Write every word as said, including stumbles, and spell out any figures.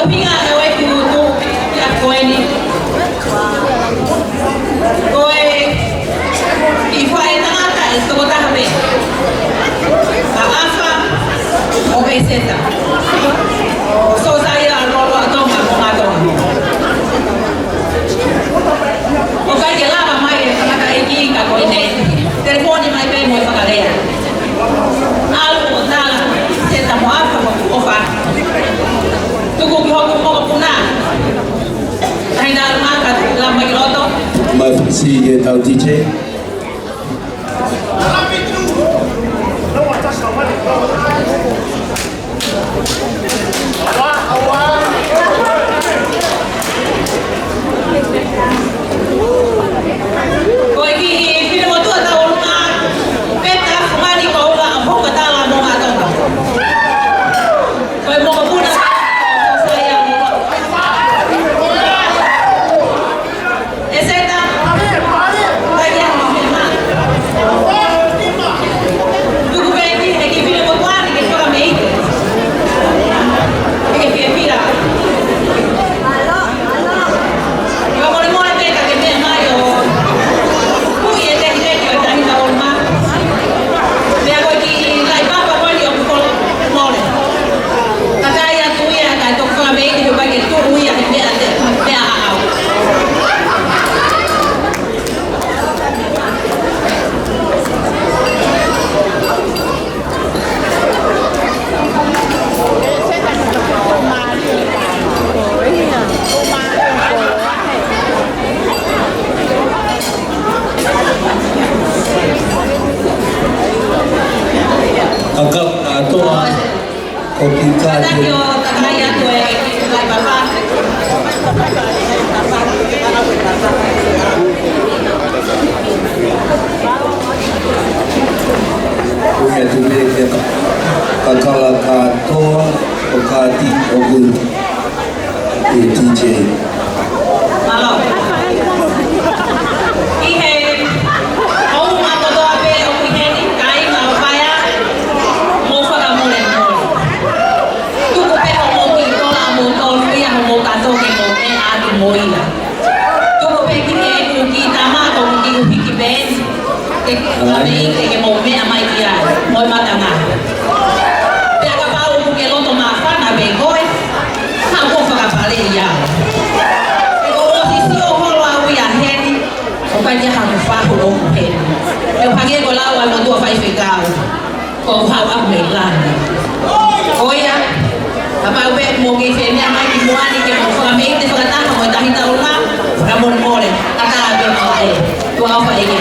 Pinga e wai kutu ia ko eni. Ko e kiʻi faʻē tangata ʻe toko taha pē. ʻA ʻAfa mo ʻEseta. Sōsaiʻa Lolotonga mo Tonga. ʻOku ʻikai ke lava mai e tangataʻeiki ka ko eni. Telefoni mai pē mo e fakalea. ʻAlu ʻo tala, Seta mo ʻAfa, mo ʻofa. Tuku ki hoku mokopuna. Tahi na maka, la mai loto. Mai fisi e tau D J. Ko e kiʻi finemotuʻa tau ʻolunga, Peta Fungani Koula ʻa Pokatala mo Matonga. Ko e mokopuna, Sōsaiʻa mo ʻEseta. Tuku pē ki he kiʻi finemotuʻa ni ke fakameʻite. Ke fiefia. Kae molemole pē ka ke meʻa mai ʻo ui e tekiteki ʻo e Tahi Taʻolunga. Meʻa ko e kiʻi laʻi papa ko eni ʻoku kolo mole. Ka taʻe ʻai atu ia kae toki fakameʻite he ʻoku ʻikai ke tuʻu ia he meʻa te, meʻa ʻaʻau. Kakala kātoa. Ko ki ka te. Taki o takai atu e kai papa. Ui atu pē ke kakala kātoa ʻo kāti ʻoku ʻi he D J. Mālō. ʻI he ʻoua kotoa pē ʻoku ʻi heni, kāinga ʻo fai ā, mou fakamolemole. Tuku pē hoʻomou kiʻi tola ʻamoutolu ia hoʻomou kātoa ke mou meʻa atu mo ia. Tuku pē ki he ʻeku kiʻi tama ko ʻeku kiʻi hiki pē eni. Ke kame i te ke mou meʻa mai ki ai, mo e matanga. Pea kapau ʻoku ke loto māfana pē koe, haʻu ʻo fakapale ia. He kuo u ʻosi sio holo au ia heni, ʻoku ʻikai ke haku fahu ʻoku heni. Pea u hangē ko e lau ʻa e motuʻa faifekau. Ko e haʻu ʻaku mei langi. Ko ia, kapau pē mo ke fēmeʻa mai ki muʻa ni ke mo fakameʻite fakataha mo e Tahi Taʻolunga, fakamolemole, kakala pē mo e. Tuʻa ʻofa ʻEiki.